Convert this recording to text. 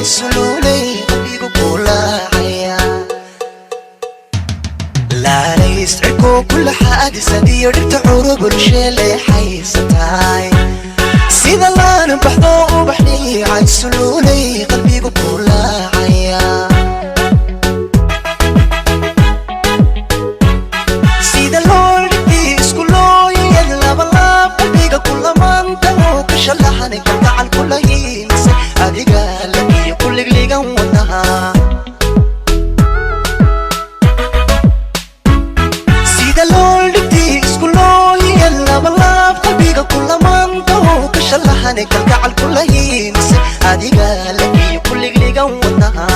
Suluulay, qalbigu kulaacaya. Laalays cirkoo kula xaadisadiyo dhirta curubulsheele xaysataay, sida laana baxdo ubax dhiicay. Suluulay, qalbigu kulaacaya. Sida loo dhigtay isku looyayad labalaab, qalbiga kulamaanta oo ka shalaxanay, kalgacal kula hiilisay adiga lakiyo kuligligan wadnaha. Sida loo dhigtay isku looyayad labalaab, qalbiga kulamaanta oo ka shalaxanay, kalgacal kula hiilisay adiga lakiyo kuligligan wadnaha.